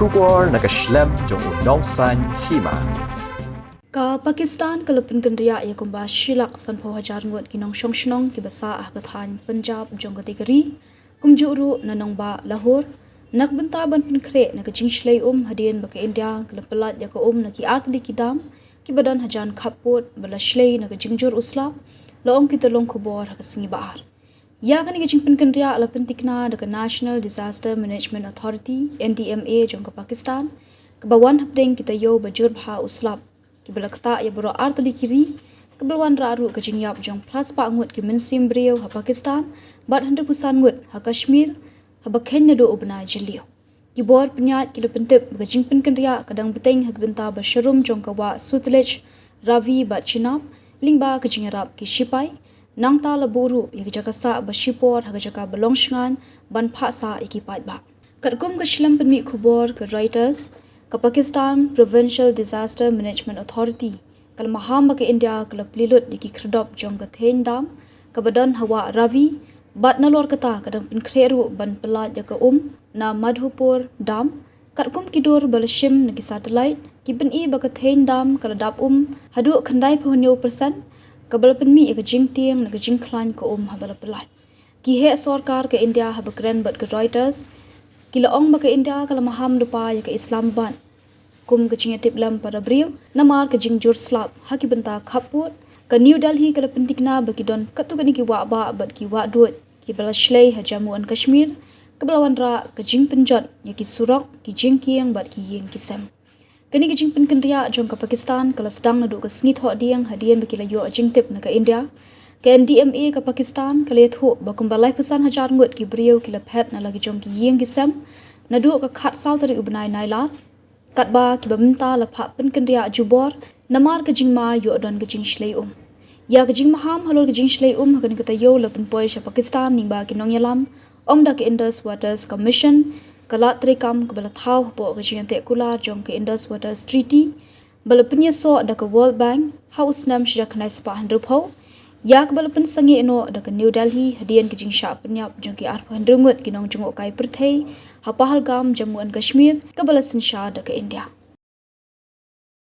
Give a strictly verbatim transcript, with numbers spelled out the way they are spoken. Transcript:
Khubor na ka shlem jong u nongsaiñ hima. Ka Pakistan ka la pynkynriah ïa kumba shi lak sanphew hajar ngut ki nongshong shnong kiba sah ha ka thaiñ Punjab jong katei ka ri, kumjuh ruh na nongbah Lahore, na ka bynta ban pynkhreh na ka jingshlei um hadien ba ka India ka la pyllait ïa ka um na ki artylli ki dam kiba don hajan khappud ba la shlei na ka jingjur u slap, la ong ki tyllong khubor ha ka sngi Ba-ar. Ïa kane ka jingpynkynriah la pyntikna da ka National Disaster Management Authority, N D M A, jong ka Pakistan, kaba wan hapdeng ki taïew ba jur bha u slap, kiba la ktah ïa baroh artylli ki ri, kaba la wanrah ruh ka jingïap jong phra spah ngut ki mynsiem briew ha Pakistan bad hynriewphew san ngut ha Kashmir, haba kheiñ naduh u bnai Jylliew. Ki bor pynïaid ki la pyntip ba ka jingpynkynriah ka dang bteng ha ka bynta ba sharum jong ka wah Sutlej, Ravi bad Chenab, lyngba ka jingïarap ki shipai, nangta la buh ruh ïa ka jaka sah ba shipor ha ka jaka ba long shngaiñ ban phah sah ïa ki paidbah. Katkum ka shlem pynmih khubor ka Reuters, ka Pakistan Provincial Disaster Management Authority ka la maham ba ka India ka la plie lut ïa ki khyrdop jong ka theiñ dam kaba don ha wah Ravi, bad nalor kata ka dang pynkhreh ruh ban pyllait ïa ka um na Madhopur Dam. Katkum ki dur ba la shim na ki satellite, ki pyni ba ka theiñ dam ka la dap um haduh khyndai phew hynñiew percent, kaba la pynmih ïa ka jingtieng na ka jingkhlaiñ ka um haba la pyllait. Ki heh sorkar ka India haba kren bad ka Reuters ki la ong ba ka India ka la maham lypa ïa ka Islamabad kum ka jingïatiplem para briew namar ka jingjur slap ha ki bynta khappud. Ka New Delhi ka la pyntikna ba ki don katto katne ki wah bah bad ki wah duid kiba la shlei ha Jammu and Kashmir, kaba la wanrah ka jingpynjot ïa ki surok, ki jingkieng bad ki ïing ki sem. Kane ka jingpynkynriah jong ka Pakistan ka la sdang naduh ka sngi Thohdieng hadien ba ki la ïoh jingtip na ka India. Ka N D M A ka Pakistan ka la ïathuh ba kumba laiphew san hajar ngut ki briew ki la phet na la ki jong ki ïing ki sem naduh ka khatsaw tarik u bnai Nailar, katba kiba mynta la phah pynkynriah jubor namar ka jingma ïoh don ka jingshlei um. Ïa ka jingmaham halor ka jingshlei um ha kane ka taïew la pynpoi sha Pakistan lyngba ki nongïalam, ym da ka Indus Waters Commission, ka lad treikam kaba la thaw hapoh ka jingïateh kular jong ka Indus Waters Treaty, ba la pynïasoh da ka World Bank ha u snem shi hajar khyndai spah hynriewphew, ïa kaba la pynsangeh noh da ka New Delhi hadien ka jingshah pynïap jong ki arphew hynriew ngut ki nongjngohkai pyrthei ha Pahalgam, Jammu and Kashmir, kaba la synshar da ka India.